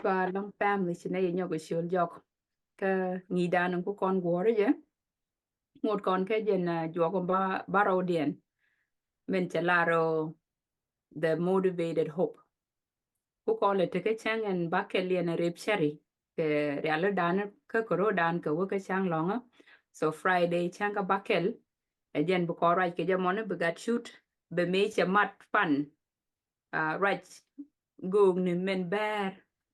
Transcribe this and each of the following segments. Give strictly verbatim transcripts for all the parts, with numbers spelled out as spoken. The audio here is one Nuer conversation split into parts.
Ba lɔŋ family ci nɛ yɛ nyɔk ciöl jɔk. Kä ŋi̱i̱dan in ku kɔn guɔ̱ɔ̱r jɛ. Ŋot kɔn kɛ jɛn, ah, juɔk ba, ba rɔwdiɛn. Min cɛ lar rɔ the motivated hope. Ku kɔn lɛ tekɛ cäŋ ɛn ba kɛl yɛn a rep cɛri kɛ rialidan kä kɛ ro̱dan kɛ wä kä cäŋ lɔŋä. So Friday cäŋ kä ba kɛl. Ɛ jɛn bi kɔn ruac kɛ jɛ mɔni bi gat cut bɛ mëë cɛ mat pan. Ah, ruac go̱o̱k ni mɛn bɛɛr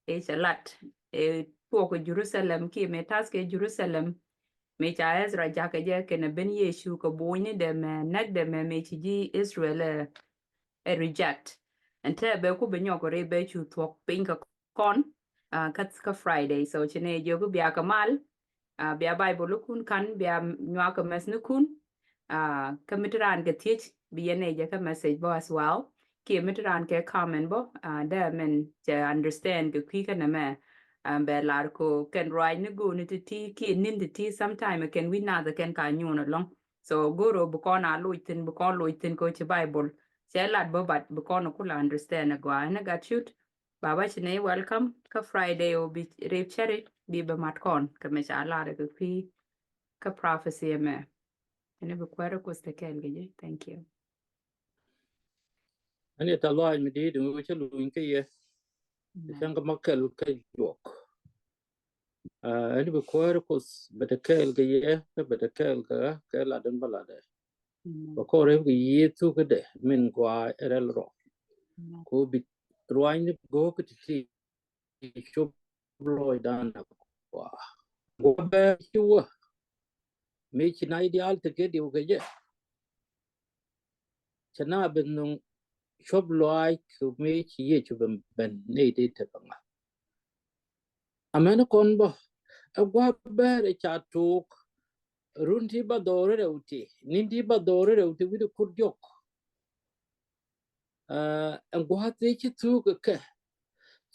ëë cɛ lat ëë tuɔɔk kɛ Jerusalem kiɛ mëë ta̱th kɛ Jerusalem. Mëë ca Ezra jakä jɛ kɛnɛ ben Yecu kɛ buɔ̱ny ni dɛmɛ näk dɛmɛ mëë ci ji̱ Israel ɛ, ɛ reject. Ɛn tɛ bɛ ku bi nyɔk ri bɛ cu thuɔk piny kɛ kɔn, ah, kä, kä Friday. So ci nɛ jiök bia kɛ mal, ah, bia Bible kun kan, bia nyuak kɛ mɛs ni kun. Ah, kä mi ti raan kɛ thiec bi yɛn ɛ jɛ kɛ message bɔ as well. Kiɛ mi ti raan kɛ comment bɔ, ah, dɛ mɛn cɛ understand kɛ kui̱ kɛ nɛmɛ. Ah, bɛ lar ko kɛn ruac ni go̱o̱ni ti ti kiɛ nin ti ti sometime kɛn wi̱c nath kɛn ka nyuun alɔŋ. So go̱o̱r ɔ bi kɔn a loc thin, bi kɔn loc thin ko ci Bible cɛ lat bä, but bi kɔn a kula understand a gɔaa. Ɛn a gat cut, baba ci nɛ welcome kä Friday ɔ bi rep cɛri bi bɛ mat kɔn kɛ mɛ ca lar kɛ kui̱ kä prophecy ɛmɛ. Ɛn a bi kuɛɛr a kuth tɛ kɛɛl kɛ jɛ. Thank you. Ɛn a tɛ lɔac mi di̱i̱t in wecä luny kä yɛ. Amen. Cäŋ kä ma kɛl kä juɔk. Ah, ɛn bi kuäär kuth bɛ te kɛɛl kɛ yɛ, kä bɛ te kɛɛl kɛ ɣä, kɛ lat in bä lat ɛ. Amen. Bɛ kɔn rep kɛ Yecu kä dɛ min gɔaa ɛ rɛl rɔ. Amen. Ko bi ruany ni go̱o̱k ti ti cop lɔcdan a gɔaa. Gɔaa bɛ ci wä. Mi ci na idial te kɛ diw kɛ jɛ. Cɛ na ben nuŋ cop lɔaac kɛ mi ci Yecu ben ben ni di te bɛ ŋa̱th. Amäni kɔn bä ɛ gua̱a̱th bɛɛr ɛ ca tok. Run ti ba dhɔri rɛw ti, nin ti ba dhɔri rɛw ti wi̱cdɛ kur diɔk. Ɛ gua̱a̱th ti ci thuk kɛ kɛ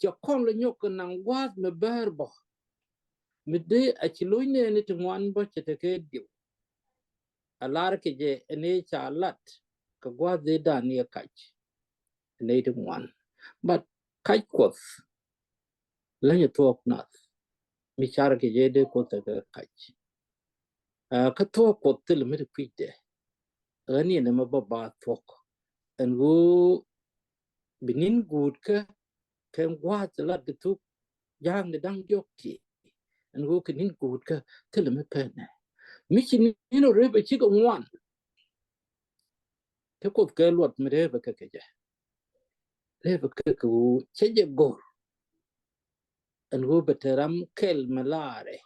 cɛ kɔn lɛ nyɔk kɛ naŋ gua̱a̱th mi bɛɛr bä. Mi dee a ci lo̱c nɛɛni ti ŋuan bä cɛ tekɛ diw. A lar kɛ jɛ ɛn ëë ca lat kɛ gua̱a̱th dee dan yɛ kac. Ɛn ëë ti ŋuan. But kac Kuɔth länyɛ thuɔ̱k nath mi car kɛ jɛ dee Kuoth tekɛ kac. Aa, kä thuɔ̱k Kuɔth thilɛ mi ti kui̱cdɛ. Ɣän yɛn ɛmɛ bä ba thuɔ̱k ɛn ɣöö bi ni̱n guut kä kɛ gua̱a̱th lat kɛ thuk ja̱a̱ŋ ni da̱ŋ diɔ̱k ti. Ɛn ɣöö kɛ ni̱n guut kä thilɛ mi pɛnɛ mi ci ni̱n ɔ rep ɛ cikɛ ŋuan. Te Kuoth kɛ luɔt mi rep ɛ kɛ kɛ jɛ. Rep ɛ kɛ kɛ ɣöö cɛ jɛ go̱r. Ɛn ɣöö bɛ te ram kɛl mi laarɛ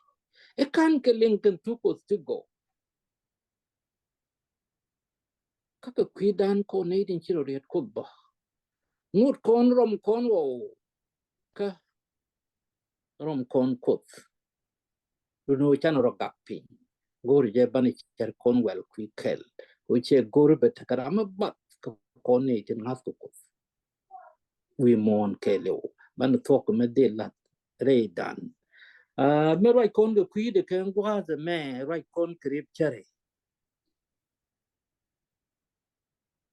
i̱ ka̱n kɛ liŋ kɛn thuk Kuoth ti gɔw. Kä kɛ kui̱dan kɔn nɛy tin ci rɔ riet Kuoth bä. Ŋut kɔn rɔm kɔn wä kä rɔm kɔn Kuoth. Run ɣöö can rɔ gak piny go̱o̱r jɛ banɛ cɛr kɔn wɛl kui̱ kɛl. Ɣöö cɛ go̱o̱r bɛ tekɛ ram mi bath kɛ kɔn nɛy tin ŋa̱th kɛ Kuoth. Wi̱i̱ muɔ̱ɔ̱n kɛɛliw banɛ thuɔ̱k mi dhil lath rɛydan. Aa, mi ruac kɔn kɛ kui̱dɛ kɛ gua̱a̱th ɛmɛ ruac kɔn kɛ rep cɛrɛ.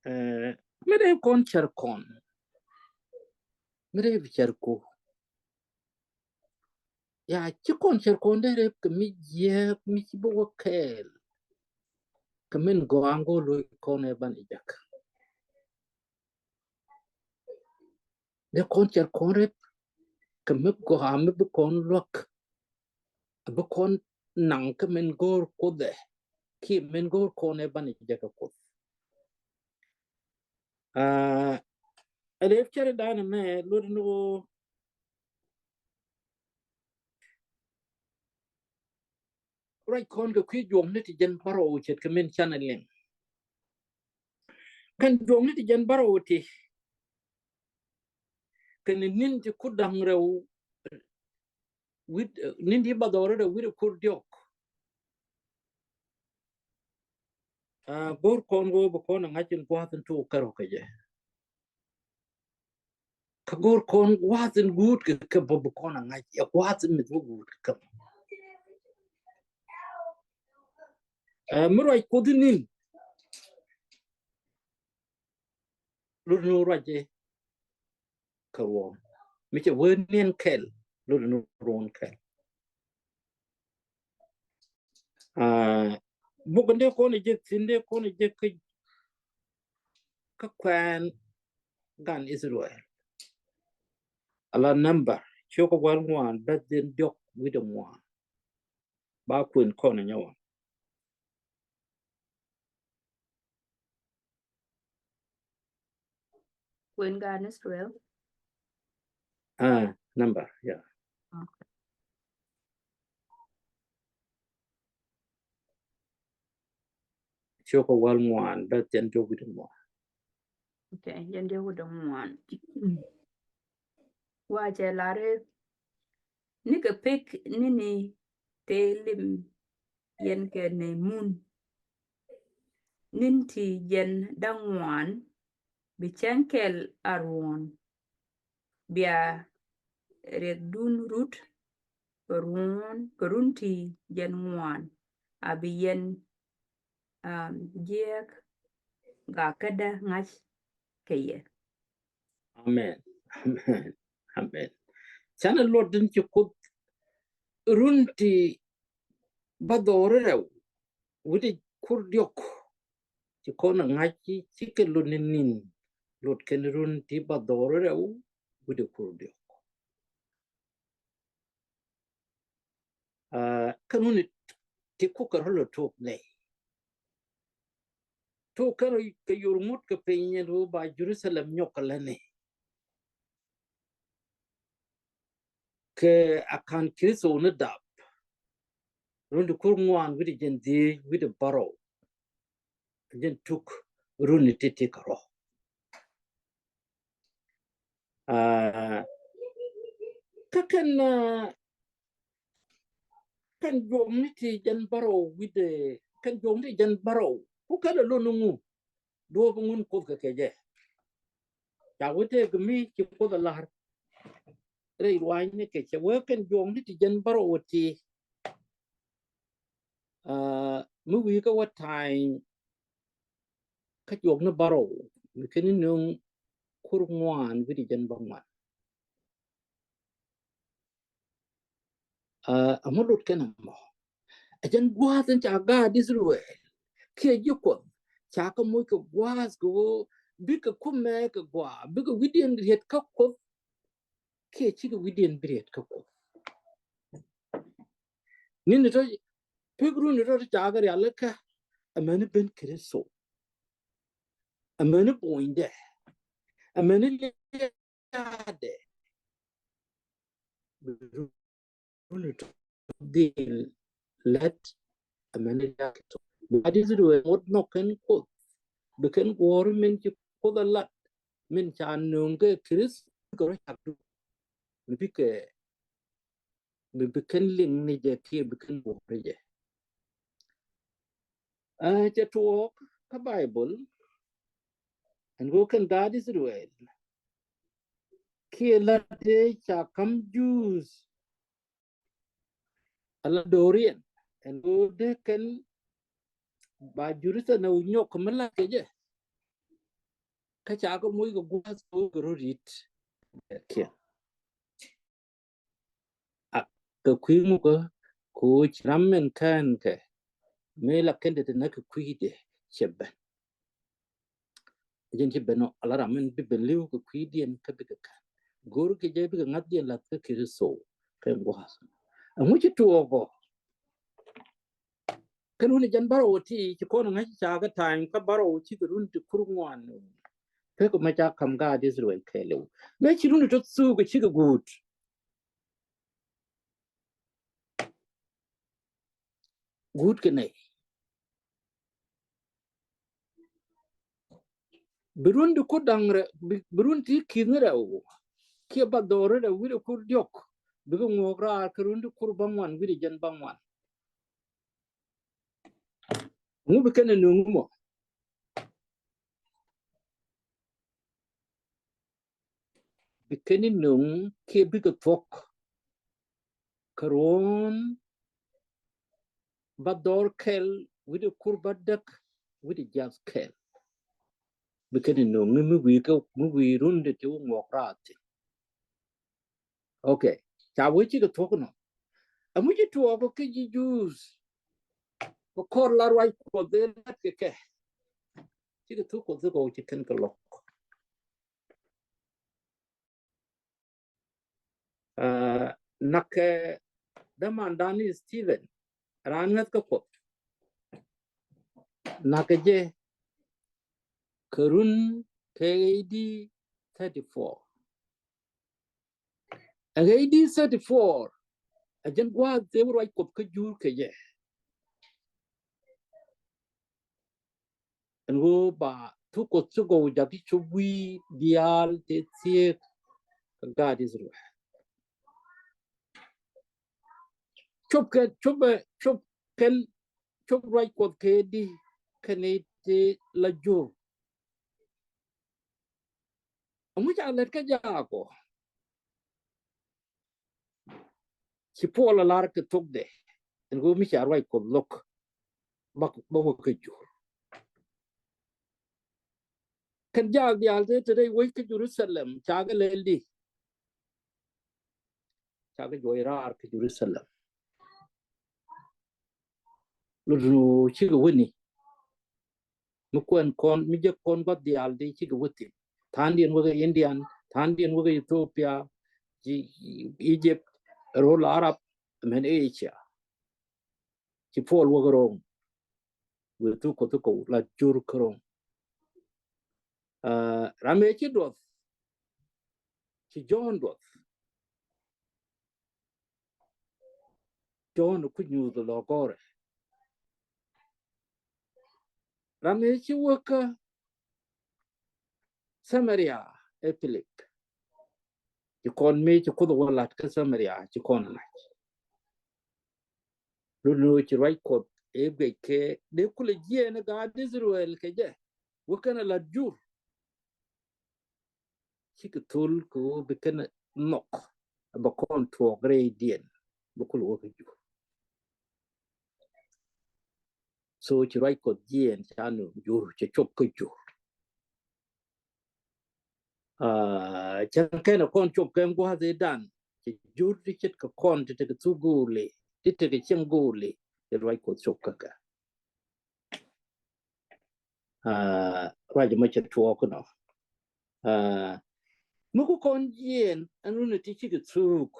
Aa, mi rep kɔn cɛr kɔn mi rep cɛr ku. Ya ci kɔn cɛr kɔn dee rep kɛ mi jiɛɛk mi ci bä wä kɛɛl. Kɛ min gɔaa ŋo̱o̱l lo̱c kɔn ɛ banɛ jak. Dee kɔn cɛr kɔn rep kɛ mi gɔaa mi bi kɔn luäk. A bi kɔn naŋ kä min go̱o̱r Kuoth ɛ kiɛ min go̱o̱r kɔn ɛ banɛ jɛ kɛ Kuoth. Aa, ɛ rep cɛrɛ danɛ mɛ luɔt ni ɣöö ruac kɔn kɛ kui̱ juɔkni ti jɛn bärɔw ce̱tkɛ min canɛ liŋ. Kɛn juɔkni ti jɛn bärɔw ti kɛn ni̱n ti kur da̱ŋ rɛw wi̱c, ni̱n ti ba dhɔr rɛw wi̱c kur diɔk. Aa, go̱r kɔn ɣöö bi kɔn a ŋa̱c in gua̱a̱th in tok kärɔ kɛ jɛ. Kä go̱r kɔn gua̱a̱th in guut kɛ kɛ bä bi kɔn a ŋa̱c ɛ gua̱a̱th in mith wä guut kɛ kɛ bä. Aa, mi ruac Kuoth in ni̱n. Lut ni ruac jɛ kɛ ruɔ̱ɔ̱ŋ mi cɛ wee niɛn kɛl. Lot ni ruɔ̱n kɛl. Aa, buk in dee kɔn jek thin, dee kɔn jek kä, kä kuɛn gan Israel. Ala Number ciök wäl ŋuan, bɛ̈th jiɛn diɔ̱k wi̱cdɛ ŋuan. Ba kuɛn kɔn nyɔwä. Kuɛn gan Israel. Ah, Number, yeah. Okay. Ciök wäl ŋuan, bɛ̈th jiɛn diɔ̱k wi̱cdɛ ŋuan. Okay, jiɛn diɔ̱k wi̱cdɛ ŋuan. Wa cɛ lar i̱, nikɛ pek ni̱ni tëë lim yɛn kɛ nɛy mun. Ni̱n ti jiɛn da̱ŋ ŋuan bi cäŋ kɛl a ruɔ̱n. Bia riɛkdun rut kɛ run, kɛ run ti jiɛn ŋuan a bi yɛn, um, jiɛk gakädä ŋa̱c kɛ yɛ. Amen. Amen. Amen. Canɛ luɔt in ci Kuoth run ti bädhɔɔri rɛw wi̱cdɛ kur diɔ̱k. Ci kɔn ɛ ŋa̱c ci, cikɛ luɔt ni ni̱n. Luɔt kɛn run ti bädhɔɔri rɛw wi̱cdɛ kur diɔ̱k. Aa, kä run ti kukɛ rɔ lɔ tok nɛy. Tok kɛ rɔ kɛ yor ŋut kɛ piny ɛn ɣöö ba Jerusalem nyɔk kɛ lɛ nɛy. Kɛ a ka̱n Kritho ni dap. Run ti kur ŋuan wi̱cdɛ jiɛn dhieec wi̱cdɛ bärɔw. Jiɛn tuk run ni ti̱ti̱ kɛ rɔ. Aa, kä kɛn, aa, kɛn juɔkni ti jiɛn bärɔw wi̱cdɛ, kɛn juɔkni ti jiɛn bärɔw. Ku kɛn ɛ lot ni ŋu? Duɔ̱ɔ̱p ŋun Kuoth kɛ kɛ jɛ. Ca wee tëëk mi ci Kuoth ɛ lar rɛy ruaacni kɛ cɛ wee kɛn juɔkni ti jiɛn bärɔw ɛ ti. Aa, mi wi̱i̱ kä wä ta̱a̱ny kä juɔkni bärɔw, mi kɛn ni nöŋ kur ŋuan wi̱cdɛ jiɛn bäŋuan. Aa, ɛmɔ lot kɛn ɛmɔ. Ɛ jɛn gua̱a̱th in ca gaat Israel kiɛ ji̱ Kuɔth ca kɛ moc kɛ gua̱a̱th kɛ ɣöö bikɛ kumɛ kɛ gɔaa, bikɛ wi̱cdiɛn riet kä Kuoth kiɛ cikɛ wi̱cdiɛn bi riet kä Kuoth. Ni̱n tɔ̱ pek run tɔ̱ ca kɛ rialikä, amäni ben Kritho, amäni bonydɛ, amäni liaadɛ. Run tɔ̱ dhil lät amäni liaadɛ. Bi gaat Israel ŋot nhɔk kɛn Kuoth, bi kɛn guɔ̱ɔ̱r min ci Kuoth ɛ lat, min ca nöŋ kɛ Kritho kɛ rɔ cak du. Mi bikɛ, mi bi kɛn liŋ ni jɛ kiɛ bi kɛn buɔ̱m ni jɛ. Aa, cɛ tuɔɔk kä Baibol ɛn ɣöö kɛn gaat Israel kiɛ la dee ca ka̱m Jews ala do̱riɛn ɛn ɣöö dee kɛn ba Jerusalem nyɔk mi la kɛ jɛ. Kä ca kɛ moc kɛ gua̱a̱th kɛ ɣöö kɛ rɔ ri̱t kiɛn. A kɛ kui̱ ŋukä kɛ ɣöö ci ram min kään kɛ mëë la kɛn te te näk kɛ kui̱dɛ cɛ ben. Jɛn ci ben ɔ ala ram min bi ben li̱w kɛ kui̱diɛn kä bikɛ kään. Go̱o̱r kɛ jɛ bikɛ ŋa̱thdiɛn la̱th kä Kritho kɛ gua̱a̱th. Ɛŋu ci tuɔɔk ɔ? Kɛn run ti jiɛn bärɔw ti ci kɔn ŋa̱c ca kɛ ta̱a̱ny kä bärɔw cikɛ run ti kur ŋuan. Pek mɛ ca ka̱m gaat Israel kɛɛliw. Mɛ ci run ti tɔ̱ thuk kɛ cikɛ guut. Guut kɛ nɛy. Bi run ti kur da̱ŋ rɛw, bi, bi run ti ki̱n rɛw kiɛ bädhɔɔri rɛw wi̱cdɛ kur diɔ̱k bikɛ ŋuɔ̱k raar kɛ run ti kur bäŋuan wi̱cdɛ jiɛn bäŋuan. Ŋu bi kɛn ɛ nöŋ mɔ? Bi kɛn ɛ nöŋ kiɛ bikɛ thuɔ̱k kɛ ruɔ̱n bädhɔɔr kɛl wi̱cdɛ kur bädäk wi̱cdɛ jiath kɛl. Bi kɛn ɛ nöŋ mi wi̱i̱ kä, mi wi̱i̱ run ti ti wä ŋuɔ̱k raar thi̱n. Okay. Ca wee cikɛ thuɔ̱k nɔ. Ɛŋu ci tuɔɔk kä ji̱ Juudh? Kɛ kɔr la ruac Kuɔth ëë lat kɛ kɛ. Cikɛ thuk Kuɔth thuk ɔ ci kɛn kɛ lɔk. Aa, nakɛ dämandan ni Stephen, raan ŋäth kä Kuɔth. Nakɛ jɛ kɛ run kɛ A D thirty-four. Ɛ A D thirty-four, ɛ jɛn gua̱a̱th tëë wä ruac Kuɔth kä jur kɛ jɛ. Ɛn ɣöö ba thuk Kuɔth thuk ɔ jak ti cop wi̱i̱ diaal tëë thiek kɛ gaat Israel. Cop kɛn, cop ɛ, cop kɛn, cop ruac Kuɔth kɛ di kɛn i̱ ti la jur. Ɛŋu ca lät kä jaakɔ? Ci Puɔl a lar kɛ thokdɛ ɛn ɣöö mi ca ruac Kuɔth lo̱k bä, bä wä kä jur. Kɛn jaak diaal te te rɛy wec kä Jerusalem, cakɛ lɛl di? Cakɛ juɔc raar kä Jerusalem. Lotnu cikɛ wäni. Mi kuɛn kɔn, mi jek kɔn gua̱th diaal di cikɛ wä thi̱n. Tha̱a̱ŋdiɛn wä kä Indian, tha̱a̱ŋdiɛn wä kä Ethiopia, ji̱ Egypt, rol Arab, mɛn Asia. Ci Puɔl wä kä Rom. Wee thuk Kuɔth thuk ɔ la jur kä Rom. Aa, ram ëë ci duɔth, ci Jɔ̱ɔ̱n duɔth. Jɔ̱ɔ̱n ku nyuuth lɔ gɔrɛ. Ram ëë ci wä kä Samaria ɛ Pilip. Ci kɔn mi ci Kuoth wä lat kä Samaria ci kɔn lat. Lotnu ci ruac Kuɔth ëë guic kɛ dee kulɛ jiɛɛn ɛ gaat Israel kɛ jɛ wä kɛn ɛ lat jur. Cikɛ thol kɛ ɣöö bi kɛn nhɔk, bɛ kɔn tuɔɔk rɛydiɛn, bɛ kulɛ wä kä jur. So ci ruac Kuɔth jiɛɛn ca nööŋ jur, cɛ cop kä jur. Aa, cäŋ kɛn ɛ kɔn cop kɛ gua̱a̱th ëëdan, cɛ jur ti ce̱tkɛ kɔn ti tekɛ thuk go̱o̱li, ti tekɛ cieŋ go̱o̱li, cɛ ruac Kuɔth cop kä kɛ. Aa, ruac mɔ cɛ tuɔɔk nɔ. Aa, mi ku kɔn jiɛɛn ɛn run ti cikɛ thuk.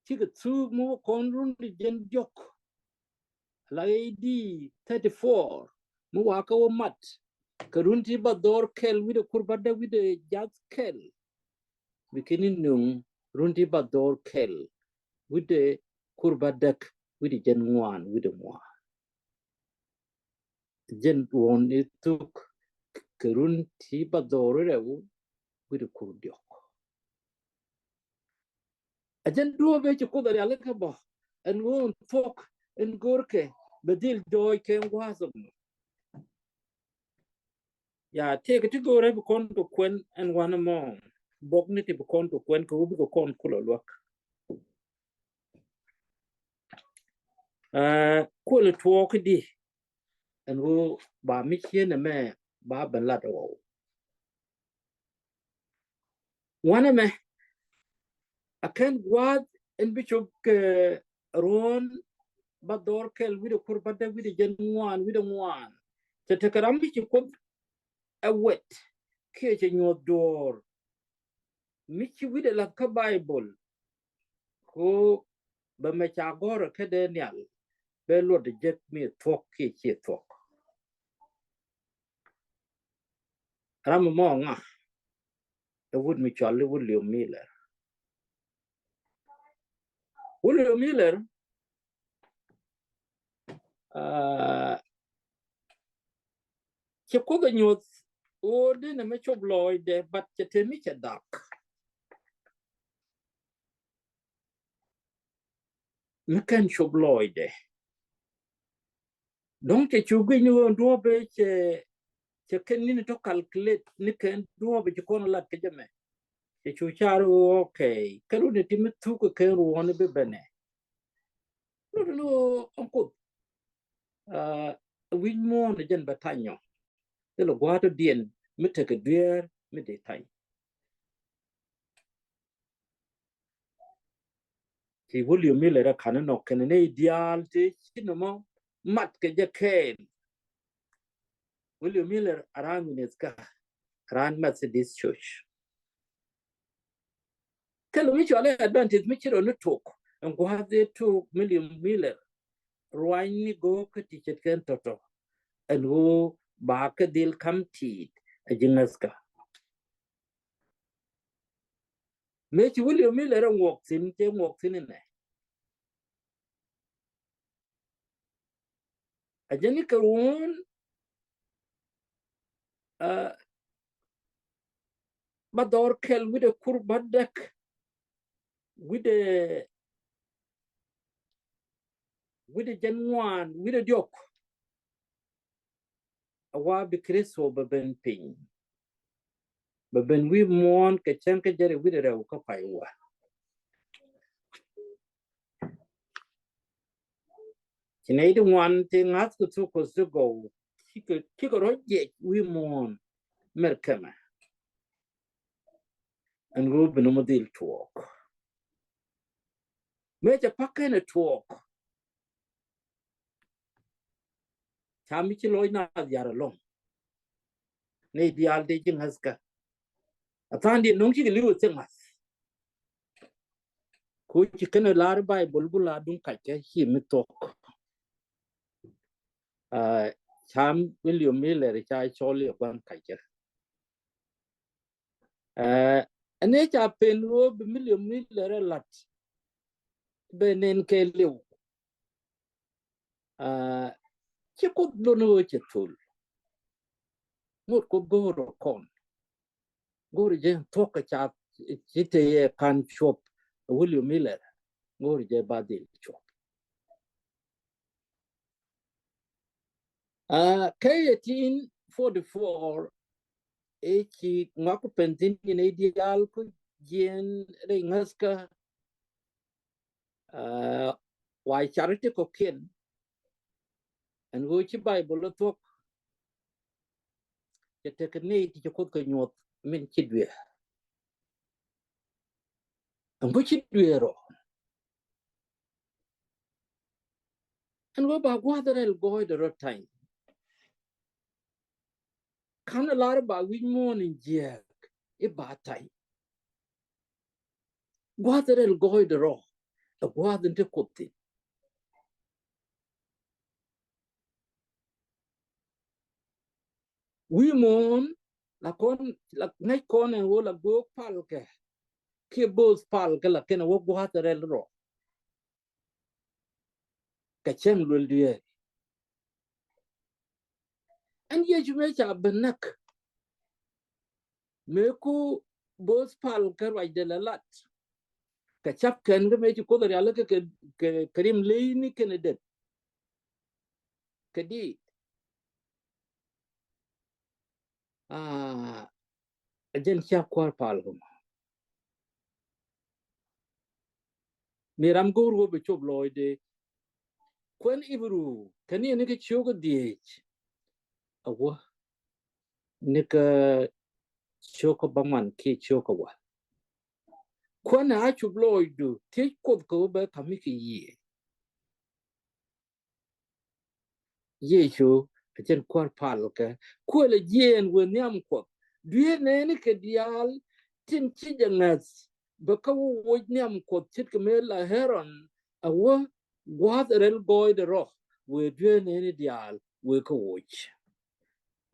Cikɛ thuk mi wä kɔn run ti jɛn diɔk. La A D thirty-four, mi wakä wä mat kɛ run ti ba dhɔr kɛl wi̱cdɛ kur bädäk wi̱cdɛ jiath kɛl. Bi kɛn ni nöŋ run ti ba dhɔr kɛl wi̱cdɛ kur bädäk wi̱cdɛ jɛn ŋuan wi̱cdɛ ŋuan. Jɛn ruɔ̱n i̱ thuk kɛ run ti ba dhɔr rɛw wi̱cdɛ kur diɔk. Ɛ jɛn duɔ̱ɔ̱p ëë ci Kuoth ɛ rialikä bä ɛn ɣöö thuɔ̱k in görkɛ bɛ dhil jɔɔc kɛ gua̱a̱th ɛmɔ. Ya, tëëkɛ ti go̱o̱rɛ bi kɔn kɛ kuɛn ɛn wanɛ mɔ. Bɔk ni ti bi kɔn kɛ kuɛn kɛ ɣöö bikɛ kɔn kulɛ luäk. Aa, kuël tuɔɔk di ɛn ɣöö ba mi cieen ɛmɛ ba ben lat ɛ ɣɔw. Wanɛ mɛ a kɛn gua̱a̱th in bi cop kɛ ruɔ̱n ba dhɔr kɛl wi̱cdɛ kur bädäk wi̱cdɛ jɛn ŋuan wi̱cdɛ ŋuan. Cɛ tekɛ ram mi ci Kuoth ɛ wet kiɛ cɛ nyuɔth duɔ̱ɔ̱r. Mi ci wi̱cdɛ la̱th kä Baibol ko bɛ mɛ ca gɔ̱rä kä Daniel bɛ luɔt jek mi thuɔ̱k kiɛ ciɛ thuɔ̱k. Ram mɔ ŋa? Ɛ wut mi cɔal i̱ William Miller. William Miller, aa, cɛ Kuoth ɛ nyuɔth ɣöö dee nɛ mɛ cop lɔɔcdɛ, but cɛ te mi cɛ dak. Mi kɛn cop lɔɔcdɛ. Dɔ̱ŋ cɛ cu guic ni ɣöö duɔ̱ɔ̱pɛ cɛ, cɛ kɛn ni̱n tɔ calculate ni kɛn duɔ̱ɔ̱pɛ ci kɔn lat kɛ jɛ mɛ. Cɛ cu car ɣöö, okay, kɛn run ti mi thuk kɛ kɛn ruɔ̱ɔ̱n bi bɛnɛ. Lot ni ɣöö ɛn Kuoth, aa, wi̱c muɔ̱ɔ̱n jɛn bɛ tanyɔ. Thilɛ gua̱a̱th tɔ diɛn mi tekɛ dueer mi dee tany. Ci William Miller ɛ ka̱n inɔ kɛnɛ nɛy diaal ti ci nɔmɔ mat kɛ jɛ kɛɛl. William Miller a raan Minnesota, a raan Methodist Church. Kɛl mi cɔal i̱ advantage mi ci rɔ ni tok ɛn gua̱a̱th i̱ tok William Miller ruany ni go̱o̱k kä ti ce̱tkɛ ɛn tɔ̱tɔ̱ ɛn ɣöö ba kɛ dhil ka̱m ti̱i̱t ɛ ji̱ ŋäthkä. Mëë ci William Miller ɛ ŋuɔk thi̱n, cɛ ŋuɔk thi̱n inɛ. A jɛn ni kɛ ruɔ̱n, a, ba dhɔr kɛl wi̱cdɛ kur bädäk, wi̱cdɛ, wi̱cdɛ jɛn ŋuan, wi̱cdɛ diɔk. A wa bi Kritho bɛ ben piny. Bɛ ben wi̱i̱ muɔ̱ɔ̱n kɛ cäŋ kä jɛrɛ wi̱cdɛ rɛw kä pay wa. Ci nɛy ti ŋuan ti ŋa̱th kɛ thuk kɛ thuk gɔw, cikɛ, cikɛ rɔ jiɛc wi̱i̱ muɔ̱ɔ̱n mɛr kɛmɛ. Ɛn ɣöö bi nɔmɔ dhil tuɔɔk. Mëë cɛ pa̱k kɛn ɛ tuɔɔk, ca mi ci lɔc naath yar ɛlɔ̱ŋ. Nɛy diaal dee ji̱ ŋa̱thkä. A tha̱a̱ŋ diɛ nɔŋ cikɛ li̱w ɛ thil ŋa̱th. Ku ci kɛn ɛ lar Baibol bula duŋ kackɛ ci mi thuɔ̱k. A, cam William Miller ca cɔl i̱ ɛ gua̱n kackɛ. A, ɛn ëë ca pen ɣöö bi William Miller ɛ la̱t bɛ nɛn kɛ li̱w. A, ci Kuoth lon ɣöö cɛ thöl. Ŋot Kuoth go̱o̱r ɔ kɔn. Go̱o̱r jɛ thuɔ̱k kɛ ca ci te yɛ ka̱n cuɔp William Miller. Go̱o̱r jɛ ba dhil cuɔp. A, kɛ eighteen forty-four, ëë ci ŋɔak ku pen thi̱n in ɛ diaal ku jiɛn rɛy ŋäthkä, a, wa charity kɔ̱kiɛn. Ɛn ɣöö ci Baibol ɛ thuɔ̱k, cɛ tekɛ nɛy ti ci Kuoth kɛ nyuɔth min ci dueer. Ɛn ɣöö ci dueer rɔ. Ɛn ɣöö ba gua̱a̱th rɛl gɔɔydɛ rɔ tany. Ka̱n ɛ lar ba wi̱c muɔ̱ɔ̱n in jiääk i̱ ba tany. Gua̱a̱th rɛl gɔɔydɛ rɔ ɛ gua̱a̱th in te Kuoth thi̱n. Wi̱i̱ muɔ̱ɔ̱n la kɔn, la ŋäc kɔn ɛn ɣöö la göök palkɛ kiɛ bööth palkɛ, la kɛn ɛ wä gua̱a̱th rɛl rɔ. Kɛ cäŋ luel dueeri. Ɛn Yecu mëë ca ben näk, mëë ku bööth palkɛ ruacdɛ la lat. Kɛ ca̱p kɛn kä mëë ci Kuoth rial kä kɛ, kɛ, kɛ rim leyni kɛnɛ det. Kɛ diit. A, a jɛn ca̱p kua̱r pal kä mɔ. Mi ram go̱o̱r wä bɛ cop lɔɔcdɛ. Kuɛn Ibru kɛ ni, ni kɛ ciök kä dhieec. A wä ni kɛ ciök kä bäŋuan kiɛ ciök kä wäl. Kuɛn a cop lɔɔcdu, thiec Kuoth kɛ wä bɛ ka̱m mi kɛ yiëë. Yecu a cɛn kuäär palkɛ, kuël a jiɛɛn wëë nhiam Kuɔth. Dueer nɛɛni kɛ diaal tin ci jɛ ŋäth bɛ kä wä woc nhiam Kuɔth ce̱tkɛ mëë la Aaron a wä gua̱a̱th rɛl gɔɔydɛ rɔ, wëë dueer nɛɛni diaal wëë kä woc.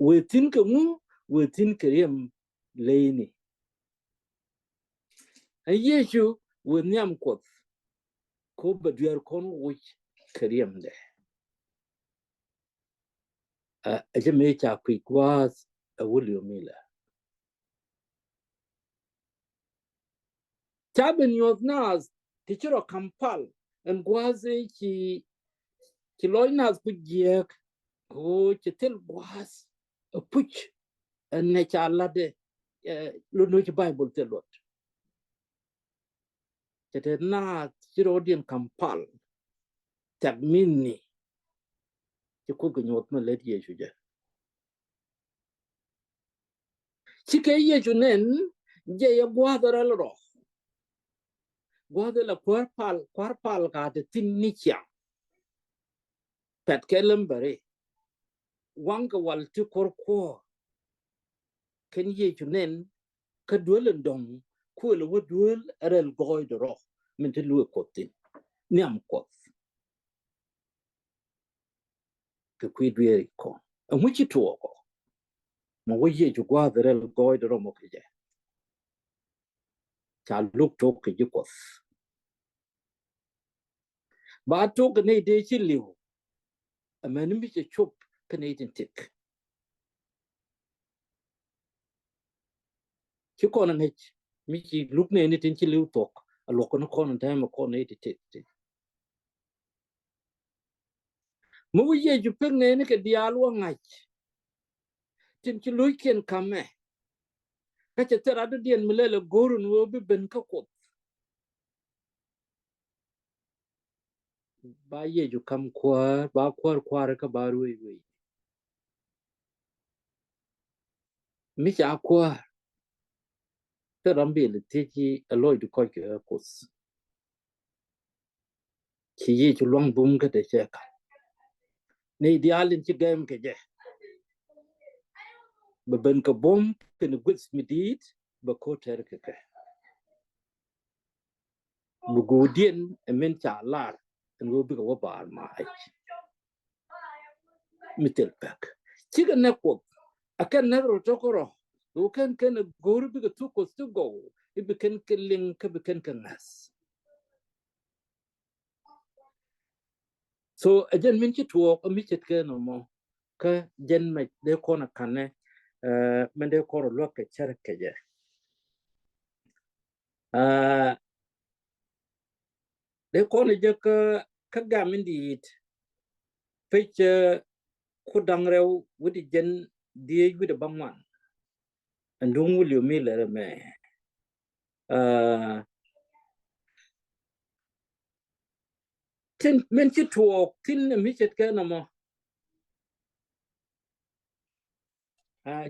Wëë thi̱n kɛ ŋu? Wëë thi̱n kɛ riɛm leyni. Ɛ Yecu wëë nhiam Kuɔth, ko bɛ dueer kɔn woc kɛ riɛmdɛ. Ɛ, ɛ jɛ mëë ca kui̱ gua̱a̱th ɛ William Miller. Ca ben nyuɔ̱th naath ti ci rɔ ka̱m pal ɛn gua̱a̱th ëë ci, ci lɔc naath ku jiääk, ko ci thil gua̱a̱th ɛ puc ɛn nɛ ca latdɛ, ɛ, lot ni ci Baibol thil luɔt. Cɛ te naath ci rɔɔdiɛn ka̱m pal. Thɛk minni ci Kuoth kɛ nyuɔth mi lät Yecu jɛ. Cikɛ Yecu nɛn jɛ yɛ gua̱a̱th rɛl rɔ. Gua̱a̱th ɛ la kuäär pal, kuäär pal ka te thi̱n ni ciaŋ. Pɛt kɛ lem bɛ ri. Waŋ kɛ wal ti kuɔr kuɔr. Kɛn Yecu nɛn kä duel in dɔ̱ŋ kuël wä duel rɛl gɔɔydɛ rɔ min ti luëë Kuɔth thi̱n. Nhiam Kuɔth. Kɛ kui̱ dueeri kɔn. Ɛŋu ci tuɔɔkɔ? Mɔ wä Yecu gua̱a̱th rɛl gɔɔydɛ rɔ mɔ kɛ jɛ. Ca luk tok kɛ ji̱ Kuɔth. Ba tok kɛ nɛy dee ci li̱w. Amäni mi cɛ cop kä nɛy tin tëk. Ci kɔn a ŋäc mi ci luk nɛɛni tin ci li̱w thuɔ̱k a luɔk kɔn kɔn tɛmɛ kɔn nɛy ti tëk. Mi wi̱c Yecu pek nɛɛni kɛ diaal wä ŋa̱c. Tin ci lo̱ckiɛn ka̱mɛ. Kä cɛ thil rat dɔ̱diɛn mi lɛl ɛ go̱o̱r in ɣöö bi ben kä Kuoth. Ba Yecu ka̱m kuäär, ba kuäär kuäär kä ba ruëëc wei. Mi ca kuäär. Thil ram bi lɛ thiec i̱ ɛ lɔcdu kɔc kɛ Kuoth. Ci Yecu luaŋ bum kä te cɛ ka̱n. Ni diaal in ci gɛm kɛ jɛ. Bɛ ben kɛ bum kɛn gueth mi di̱i̱t bɛ ko̱ tɛr kɛ kɛ. Bi go̱o̱diɛn ɛ min ca lar ɛn ɣöö bikɛ wä baar mac. Mi thil pɛk cikɛ nɛk Kuoth a kɛn nɛk rɔ tɔk rɔ. Ɣöö kɛn kɛn ɛ go̱o̱r bikɛ thuk Kuoth ti gɔw i̱ bi kɛn kɛ liŋ kä bi kɛn kɛ ŋa̱th. So ɛ jɛn min ci tuɔɔk ɛ mi ce̱tkɛ nɔmɔ kä jɛn mɛc dee kɔn ɛ ka̱nɛ. Mɛn dee kɔn ɛ luäk kɛ cär kɛ jɛ. Dee kɔn ɛ jɛ kä gam in di̱i̱t pec ku da̱ŋ rɛw wi̱cdɛ jɛn dhieec wi̱cdɛ bäŋuan. Ɛn duŋ William Miller ɛmɛ. Tin min ci tuɔɔk thi̱n mi ce̱tkɛ nɔmɔ.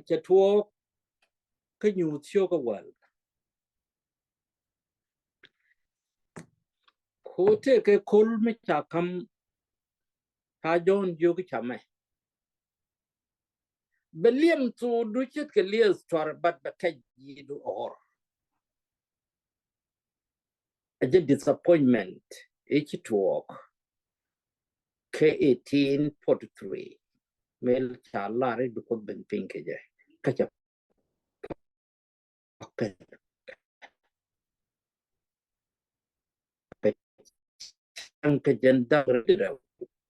Cɛ tuɔɔk kä nyuuth cio̱kä wäl. Ko tëëkɛ ko̱l mi ca ka̱m ca Jɔ̱ɔ̱n jiök i̱ camɛ. Bɛ liɛm thokdu ce̱tkɛ liɛth tuar bat bɛ kɛc ji̱du ɣɔr. A jɛ disappointment i̱ ci tuɔɔk kɛ eighteen forty-three. Mel ca lar i̱ bi Kuoth ben piny kɛ jɛ kä cɛ Kɛ jɛn da̱ŋ rɛw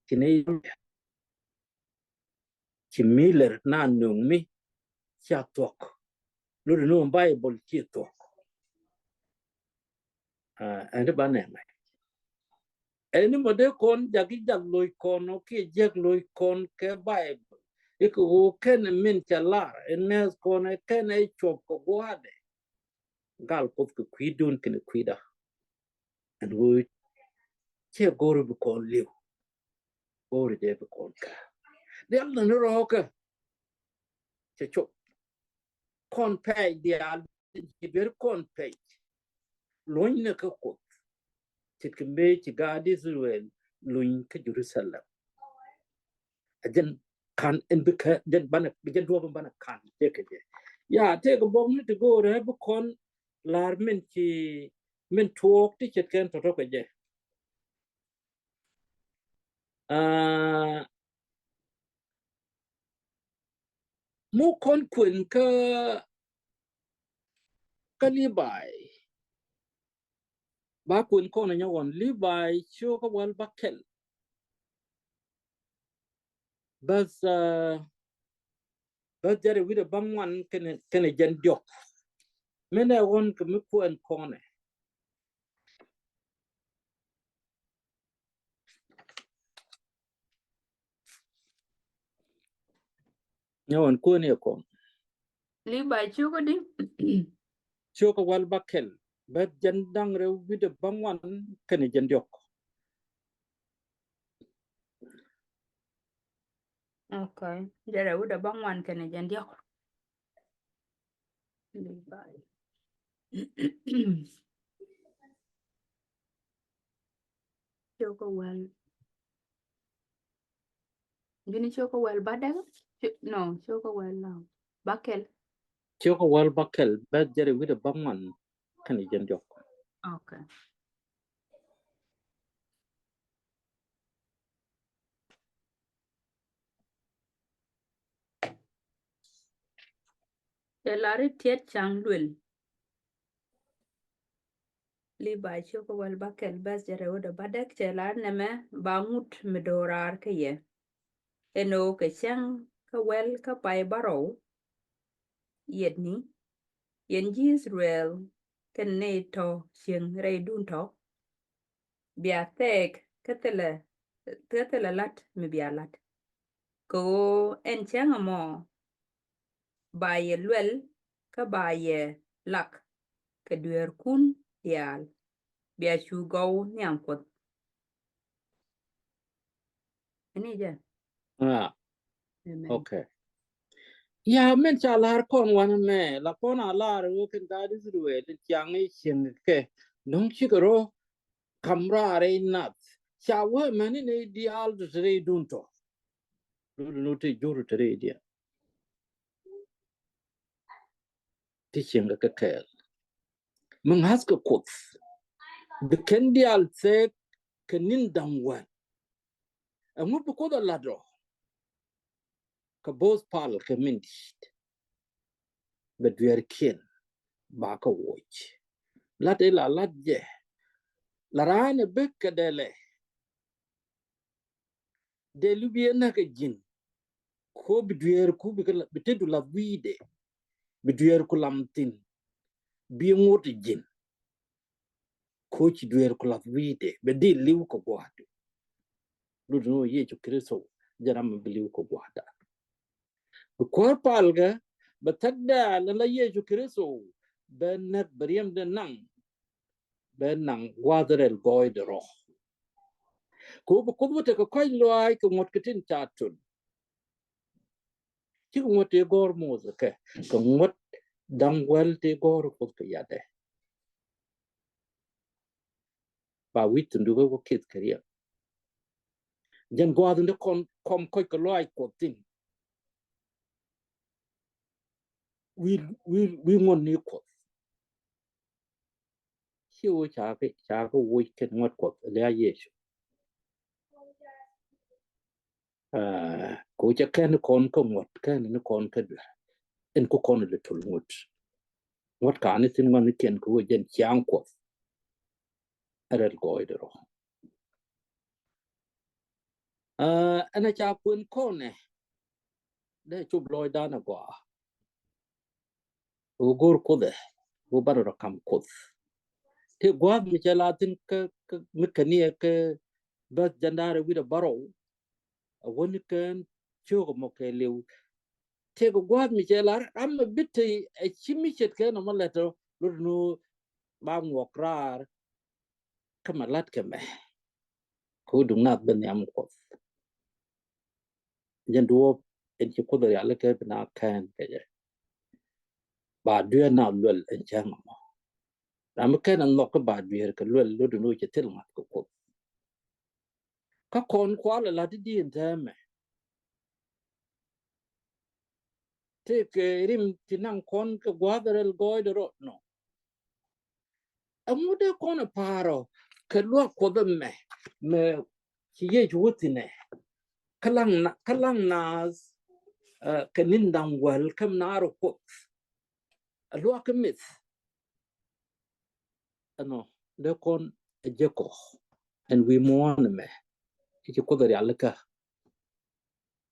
ci ni ci Miller na nuŋ mi cia thuɔk. Luri ni wä Bible ci thuɔk. Ɛn ti ba nɛmɛ. Ɛn ni mɔ dee kɔn jak i̱ jak loc kɔn ɔ kiɛ jiäk loc kɔn kɛ Bible. Ikɛ ɣöö kɛn min cɛ lar in ŋɛth kɔn ɛ kɛn ɛ cuɔp kɛ gua̱a̱dɛ. Gal Kuoth kɛ kui̱dun kɛnɛ kui̱da. Ɛn ɣöö cɛ go̱o̱r bi kɔn li̱w. Go̱o̱r jɛ bi kɔn kä dial ni rɔɔkä. Cɛ cop kɔn pɛc dial. Ci ber kɔn pɛc luny ni kä Kuoth. Ce̱tkɛ mëë ci gaat Israel luny kä Jerusalem. A jɛn kan in bi kä jɛn banɛ bi jɛn duɔp in banɛ kan jɛ kɛ jɛ. Ya tëëkɛ bɔk ni ti go̱o̱rɛ bi kɔn lar min ci min tuɔɔk ti ce̱tkɛn tɔtɔ kɛ jɛ. Aa, mu kɔn kuen kä kä Libai. Ba kuen kɔn nyɛ ɣɔn Libai cio̱kä wäl ba kɛl. Bäth, aa, bäth jɛrɛ wi̱dɛ ba ŋuan kɛnɛ kɛnɛ jɛn diɔk. Min ɛ ɣɔn kɛ mi kuen kɔnɛ. Nyɛ wan kuäär ni ɛ kɔn. Libai cio̱kä di? Cio̱kä wäl ba kɛl. Bäth jɛn da̱ŋ rɛw wi̱dɛ ba ŋuan kɛnɛ jɛn diɔk. Okay. Jɛn rɛw wi̱dɛ ba ŋuan kɛnɛ jɛn diɔk. Libai. Cio̱kä wäl. Juni cio̱kä wäl bädäk? Ci-, no, cio̱kä wäl, uh, bäkɛl. Cio̱kä wäl bäkɛl, bɛth jɛrɛ wi̱dɛ bäŋuan kɛnɛ jiɛn diɔk. Okay. Cɛ lar i̱ tiɛt ca̱ŋ luël. Levi cio̱kä wäl bäkɛl bɛth jɛrɛ wi̱dɛ bädäk, cɛ lar nɛmɛ ba ŋut mi do̱raar kä yɛ. Ɛn ɣöö kɛ cäŋ kä wäl kä pay bärɔw yɛtni, yɛn ji̱ I-thɛ-rɛl kɛnɛ nɛy tɔ̱ cieŋ rɛydun tɔ̱, bia thɛɛk kä thilɛ, kä thilɛ la̱t mi bia la̱t. Kɛ ɣöö ɛn cäŋ ɛmɔ ba yɛ luɛl kä ba yɛ lak kɛ dueerkun diaal, bia cu gɔw nhiam Kuɔth. Ɛni jɛ? Ah, Amen. Okay. Ya, min ca lar kɔn wanɛ mɛ, la kɔn a lar wä kɛn gaat Israel, in ciaŋ i̱ cieŋ kɛ. Dɔ̱ŋ cikɛ rɔ kam raar i̱ nath. Ca wä mɛni ni diaal ti te rɛydun tɔ. Lulu nu ti jur ti rɛy dia. Ti cieŋ kɛ kɛɛl. Mi ŋa̱th kɛ Kuoth. Bi kɛn diaal thɛɛk kɛ ni̱n da̱ŋ wäl. Ɛŋu bi Kuoth a lat rɔ? Kɛ bo̱o̱th pal kɛ min di̱i̱t. Bɛ dueerkiɛn ba kɛ woc. Lat ila lat jɛ. La raan ɛ bek kɛ dɛlɛ. Dee lupi ɛ näk ɛ ji̱n. Ko bi dueerku bi kɛ la, bi te du lath wi̱i̱dɛ. Bi dueerku lam thi̱n. Bi ŋot ɛ ji̱n. Ko ci dueerku lath wi̱i̱dɛ. Bɛ dee li̱w kɛ gua̱a̱du. Lut ni wä Yecu Kritho jɛ ram mi bi li̱w kɛ gua̱a̱da. Bi kuäär palkɛ bɛ thäk dɛɛl la Yecu Kritho bɛ näk bɛ riɛmdɛ naŋ. Bɛ naŋ gua̱a̱th rɛl gɔɔydɛ rɔ. Kɛ wä bi Kuoth wä tekɛ kɔ̱c lɔaac kɛ ŋuɔ̱t kɛ tin ca tul. Cikɛ ŋuɔ̱t tëë gɔ̱r Muthɛ kɛ, kɛ ŋuɔ̱t da̱ŋ wäl tëë gɔ̱r Kuoth kɛ yatdɛ. Ba wi̱c thundukä wä kith kɛ riɛk. Jɛn gua̱a̱th ni kɔn kɔm kɔc kɛ lɔaac Kuɔth thi̱n. Wi̱i̱, wi̱i̱, wi̱i̱ ŋuɔ̱t ni Kuɔth. Ci wä ca kɛ, ca kɛ woc kɛn ŋuɔ̱t Kuɔth, lia Yecu. Ah, kɛ wä cɛ kɛn kɔn kä ŋuɔ̱t, kɛn ni kɔn kä duer. Ɛn kä kɔn lɛ tul ŋuɔ̱t. Ŋuɔ̱t ka̱n ni thi̱n ŋuɔ̱t ni kɛn kɛ wä jɛn ciaŋ Kuɔth. Ɛ rɛl gɔɔydɛ rɔ. Ah, ɛn a ca kuɛn kɔnɛ. Dee cop lɔcdan a gɔaa. Wä go̱r Kuoth ɛ, wä banɛ rɔ kam Kuoth. Tëë gua̱a̱th mi cɛ la thi̱n kä, kä mi käniɛ kä bäth jɛn da̱ŋ rɛw wi̱cdɛ bärɔw. A wäni kɛn ciök ɛmɔ kɛɛliw. Tëë kɛ gua̱a̱th mi cɛ la ram mi bi te ɛ ci mi ce̱tkɛ nɔmɔ lät ɔ, lot ni ba ŋuɔk raar. Kä mɛ la̱t kɛ mɛ. Kɛ wä duŋ nath bä nhiam Kuɔth. Jɛn duɔ̱ɔ̱p ɛn ci Kuoth rialikä bi na kɛn kɛ jɛ. Ba dueer na luɛl ɛn cäŋ ɛmɔ. Ram mi kɛn ɛ nhɔk kä ba dueer kɛ luɛl lot ni wä cɛ thil ŋa̱th kɛ Kuoth. Kä kɔn kual ɛ la̱t i̱di ɛn täämɛ. Tëëkɛ rim ti naŋ kɔn kɛ gua̱a̱th rɛl gɔɔydɛ rɔ nɔ. Ɛŋu dee kɔn ɛ pa̱a̱r ɔ kɛ luaak Kuɔth ɛmɛ, mɛ ci Yecu wä thi̱n ɛ. Kä laŋ na, kä laŋ naath, eh, kɛ ni̱n da̱ŋ wäl kä mi naar ɔ Kuoth. Ɛ luaak kä mith. Ɛnɔ, dee kɔn ɛ jek ɔ. Ɛn wi̱i̱ muɔ̱ɔ̱n ɛmɛ. I̱ ci Kuoth ɛ rialikä.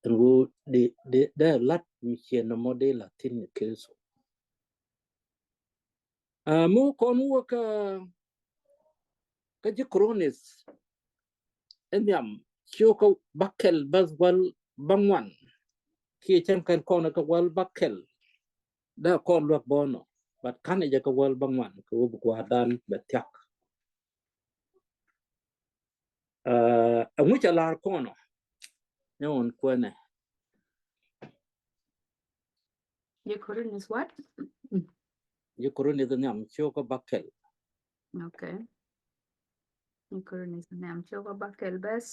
Ɛn ɣöö dee, dee, dee la̱t mi ciɛ nɔmɔ dee la̱t thi̱n ni Kritho. Ah, mi wä kɔn wä kä, kä ji̱ Korinth in nhiam, cio̱kä bäkɛl bäth wäl bäŋuan. Kiɛ cäŋ kɛn kɔn kä wäl bäkɛl. Dee kɔn luäk bɔnɔ. But ka̱n ɛ jɛ kä wäl bäŋuan kɛ wä bi gua̱a̱rdan bɛ thia̱k. Ah, ɛŋu ca lar kɔnɔ? Nyɛ wun kuɛnɛ. Ji̱ Korinth what? Ji̱ Korinth nhiam cio̱kä bäkɛl. Okay. Ji̱ Korinth näm cio̱k bäkɛl bɛth.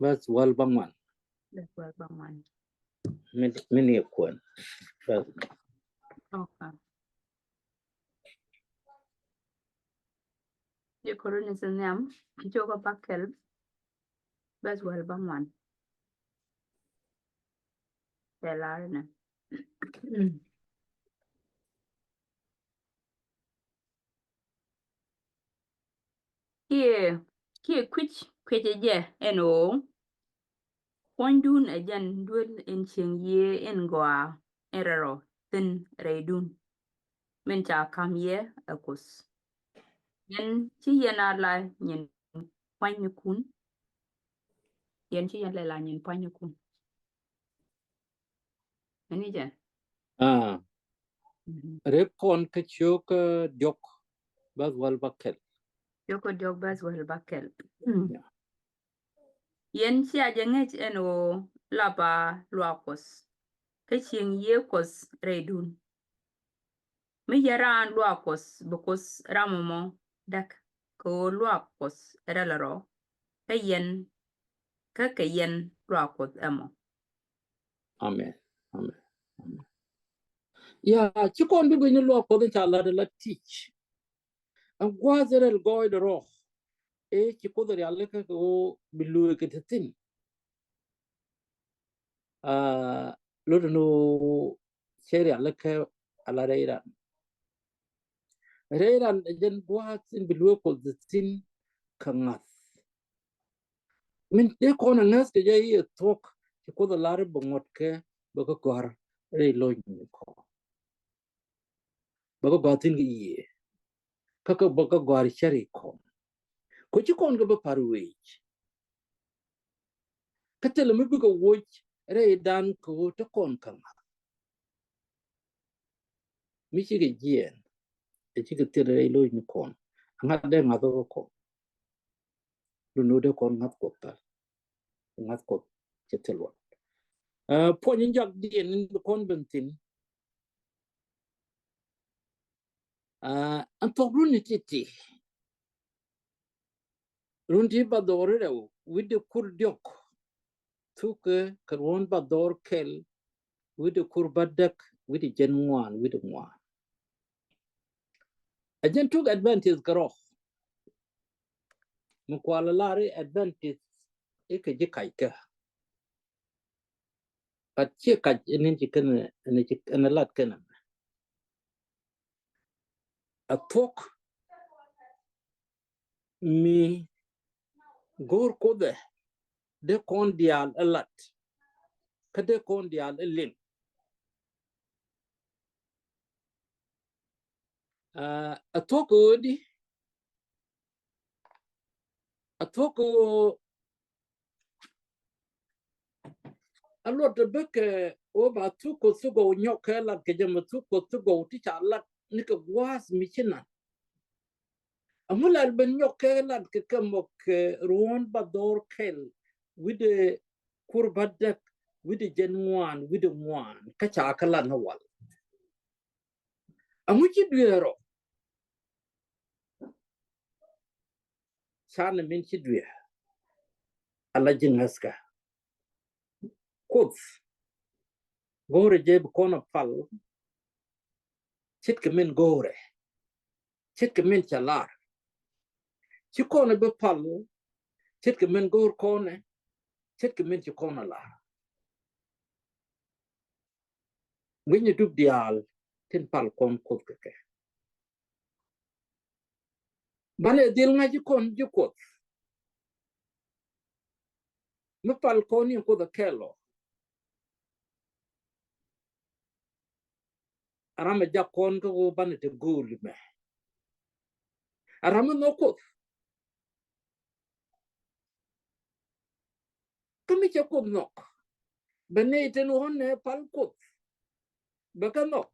Bɛth wäl bäŋuan. Bɛth wäl bäŋuan. Min, min i̱ kuɛn. Bɛth. Okay. Ji̱ Korinth näm cio̱k bäkɛl bɛth wäl bäŋuan. Cɛ lar nɛ. Kiɛ, kiɛ kui̱c, kui̱c ɛ jɛ ɛn ɣöö puɔ̱nydun ɛ jɛn duel in cieŋ yiëë in gɔaa in rɛl rɔ thi̱n rɛydun min ca ka̱m yɛ ɛ Kuoth. Yɛn ci yɛn a la nyin pua̱nykun. Yɛn ci yɛn lɛ la nyin pua̱nykun. Ɛn i̱ jɛ. Ah. Mhm. Rep kɔn kä cio̱k, eh, diɔk bäth wäl bäkɛl. Cio̱k diɔk bäth wäl bäkɛl. Mm. Yeah. Yɛn cia jɛ ŋäc ɛn ɣöö lap a luaak Kuɔth kä cieŋ yiëë Kuɔth rɛydun. Mi yɛn raan luaak Kuɔth bi Kuoth ram ɛmɔ däk kɛ ɣöö luaak Kuɔth rɛl rɔ kä yɛn, kä kɛ yɛn luaak Kuɔth ɛmɔ. Amen. Amen. Amen. Ya, ci kɔn bi gui̱cni luaak Kuɔth in ca lat la teach. Ɛn gua̱a̱th rɛl gɔɔydɛ rɔ. Ëë ci Kuoth rialikä kɛ ɣöö bi lueek kɛ te thi̱n. Ah, lot ni ɣöö cɛ rialikä ala rɛy ran. Rɛy ran ɛ jɛn gua̱a̱th in bi lueek Kuɔth te thi̱n kɛ ŋa̱th. Min dee kɔn a ŋäth kɛ jɛ i̱ ɛ thuɔ̱k ci Kuoth a lar bɛ ŋuɔ̱t kɛ bɛ kä gɔ̱a̱r rɛy lo̱ny kɔn. Bɛ kä gɔ̱a̱r thi̱n kɛ yiëë. Kä kä bɛ kä gɔ̱a̱r cäri kɔn. Kɛ ci kɔn kɛ bä pa̱r wec. Kä thilɛ mi bikɛ woc rɛydan kɛ ɣöö te kɔn kä ŋa̱th. Mi cikɛ jiɛɛn ɛ cikɛ thil rɛy lo̱cni kɔn. Ŋa̱th dee ŋa̱th kä kɔn. Duni dee kɔn ŋa̱th Kuɔth päl. Ŋa̱th Kuɔth cɛ thil luɔt. Ah, puɔ̱ny in jak diɛn in bi kɔn ben thi̱n. Ah, ɛn thuɔ̱k runi ti̱ti̱. Run ti ba dhɔr rɛw wi̱cdɛ kur diɔk. Thukɛ kɛ ruɔ̱n ba dhɔr kɛl wi̱cdɛ kur ba däk wi̱cdɛ jɛn ŋuan wi̱cdɛ ŋuan. A jɛn tuk Adventist kɛ rɔ. Mi kual lar i̱ Adventist i̱ kɛ ji̱ kac kä. But ciɛ kac ɛn in ci kɛn ɛn ci ɛn lat kɛn ɛn. A thuɔ̱k mi go̱o̱r Kuoth ɛ dee kɔn diaal ɛ lat kä dee kɔn diaal ɛ liŋ. Ah, a thuɔ̱k ɣöö di a thuɔ̱k ɣöö a luɔt bä kɛ ɣöö ba thuk Kuɔth thuk gɔw nyɔk kɛ lat kɛ jɛ mɛ thuk Kuɔth thuk gɔw ti ca lat ni kɛ gua̱a̱th mi ci nath. Aŋu lal ben nyɔk kɛ lat kɛ kɛ mɔ kɛ ruɔ̱n ba dhɔr kɛl wi̱cdɛ kur ba däk wi̱cdɛ jɛn ŋuan wi̱cdɛ ŋuan kä ca kɛ lat ni wal. Aŋu ci dueer ɔ? Canɛ min ci dueer. Ala ji̱ ŋäthkä. Kuoth go̱o̱rɛ jɛ bi kɔn a pal. Ce̱tkɛ min go̱o̱rɛ. Ce̱tkɛ min cɛ lar. Ci kɔn a bi pal. Ce̱tkɛ min go̱o̱r kɔn ɛ. Ce̱tkɛ min ci kɔn a lar. Wi̱ny dup diaal tin pal kɔn Kuoth kɛ kɛ. Banɛ dhil ŋa̱c kɔn ji̱ Kuoth. Mi pal kɔn in Kuoth a kɛl ɔ. A ram a jak kɔn kä ɣöö banɛ te go̱o̱l mɛ. A ram mi nhɔk Kuoth. Kä mi cɛ Kuoth nhɔk. Bɛ nɛy tin ɣɔ̱n nɛ pal Kuoth. Bɛ kɛ nhɔk.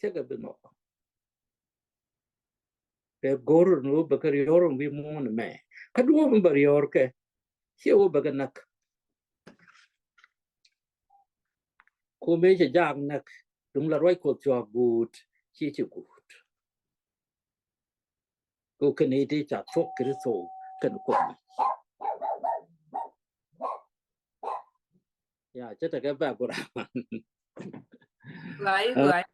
Cɛ kɛ bi nhɔk. Bɛ go̱r ni wä bɛ kɛ riɔr wi̱i̱ muɔ̱ɔ̱n mɛ. Kä duɔ̱ɔ̱p mi bɛ riɔr kɛ. Ciɛ wä bɛ kɛ näk. Kumɛ cɛ jaak näk. Duŋ la ruac Kuɔth cua guut. Ciɛ ci guut. Kɛ kɛn i̱ ti ca thuɔ̱k Kritho kɛn Kuoth ŋa̱c. Ya, cɛ tekɛ background. Guay, guay.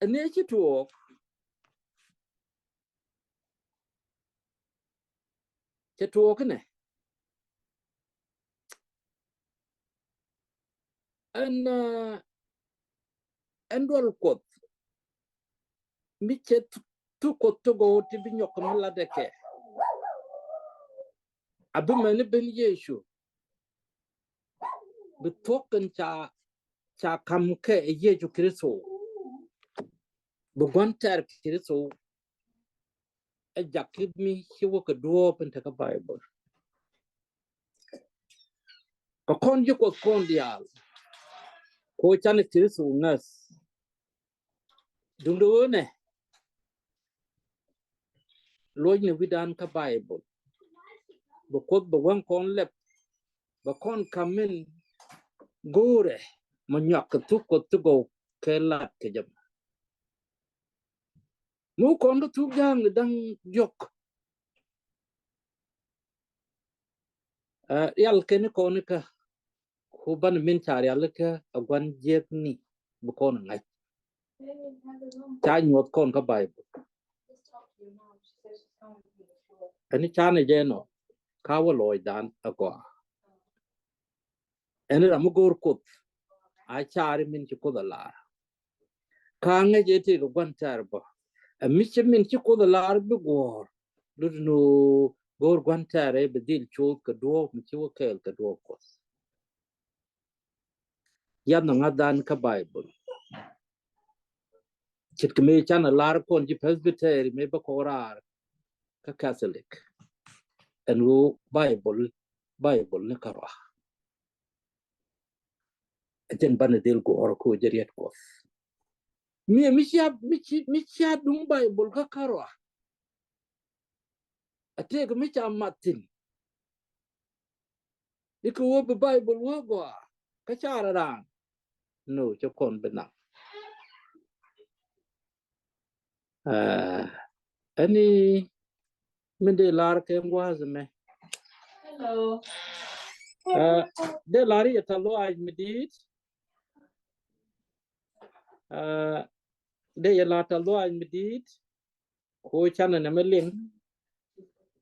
Ɛ ni ci tuɔɔk. Cɛ tuɔɔk inɛ. Ɛn, ɛn duɔl Kuɔth mi cɛ thuk Kuɔth ti gɔw ti bi nyɔk mi latdɛ kɛ. A bi mɛni ben Yecu bi thuɔ̱k kɛn ca, ca kam kɛ Yecu Kritho. Bi gua̱n tɛr Kritho. Ɛ jak kɛ mi ci wä kɛ duɔɔp in tekɛ Baibol. Kɛ kɔn ji̱ Kuɔth kɔn diaal. Ko canɛ Kritho ŋäth. Duŋdɛ ɣöö nɛ luɔcnɛ wi̱dan kä Baibol. Bɛ Kuoth bɛ wäŋ kɔn lɛp. Bɛ kɔn ka̱m min go̱o̱rɛ mɔ nyuak kɛ thuk Kuɔth ti gɔw kɛ lat kɛ jɛ mɔ. Mi wä kɔn kä thuk ja̱a̱ŋ ni da̱ŋ diɔ̱k. Ɛ, rial kɛn kɔn kä ku banɛ min ca rial kä a gua̱n jiäkni bi kɔn ŋa̱c. Ca nyuɔth kɔn kä Baibol. Ɛn canɛ jɛ nɔ ka wä lɔcdan a gɔaa. Ɛn ram mi go̱o̱r Kuoth a cari min ci Kuoth a lar. Ka ŋäc ɛ tëëk ɛ gua̱n tɛr bä. Ɛ mi ci min ci Kuoth ɛ lar bi guɔ̱ɔ̱r. Lut ni ɣöö go̱o̱r gua̱n tɛr ɛ bi dhil coth kɛ duɔ̱ɔ̱p mi ci wä kɛɛl kɛ duɔ̱ɔ̱p Kuɔth. Yath ni ŋa̱thdan kä Baibol. Ce̱tkɛ mëë canɛ lar kɔn ji̱ Presbytery mëë bä kɔn raar kä Catholic. Ɛn ɣöö Baibol, Baibol ni kärɔa. Ɛ jɛn banɛ dhil guɔ̱ɔ̱r kä jɛ riet Kuɔth. Mi, mi cia, mi ci, mi cia duŋ Baibol kä kärɔa. A tëëk mi ca mat thi̱n. Ikɛ wä bi Baibol wä gɔaa kä ca raan. No, cɛ kɔn bi naŋ. Ɛ, ɛni min dee lar kɛ ŋua̱a̱th mɛ. Hello. Ɛ, dee lar yɛ tɛth lɔaac mi di̱i̱t. Ɛ, dee yɛ lar tɛth lɔaac mi di̱i̱t. Ko canɛ nɛmɛ liŋ.